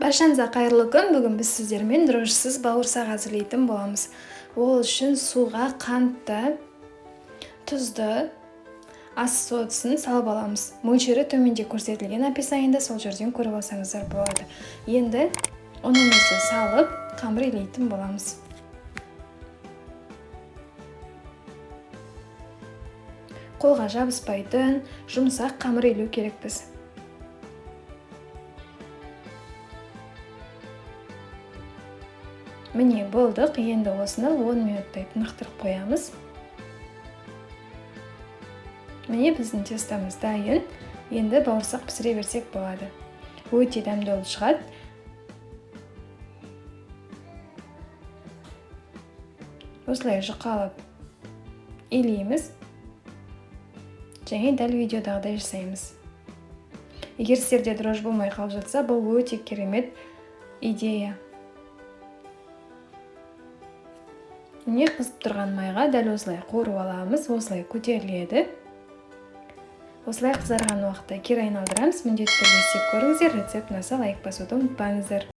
Баршаңызға қайырлы күн. Бүгін біз сіздермен дрожжисіз бауырсақ әзірлейтін боламыз. Ол үшін суға қантты, тұзды, ас содасын салып аламыз. Мөлшері төменде көрсетілген описаниеда, сол жерден көріп алсаңыздар болады. Енді ұнымызды салып, қамыр илейтін боламыз. Қолға жабыспайтын, жұмсақ қамыр илеу керекпіз. Міне, болдық. Енді осыны 10 минуттай тынықтырып қоямыз. Міне, біздің тестомыз дайын. Енді бауырсақ пісіре берсек болады. Өте дәмді болып шығады. Осылай жұқалап илейміз. Және дәл видеодағыдай жасаймыз. Егер сіздерде дрожж болмай қалып жатса, бұл өте керемет идея. Міне, қызып тұрған майға дәл осылай қуырып аламыз, осылай көтеріледі. Осылай қызарған уақытта кері айналдырамыз. Міндетті түрде істеп көріңіздер. Рецепт ұнаса, лайк басуды ұмытпаңыздар.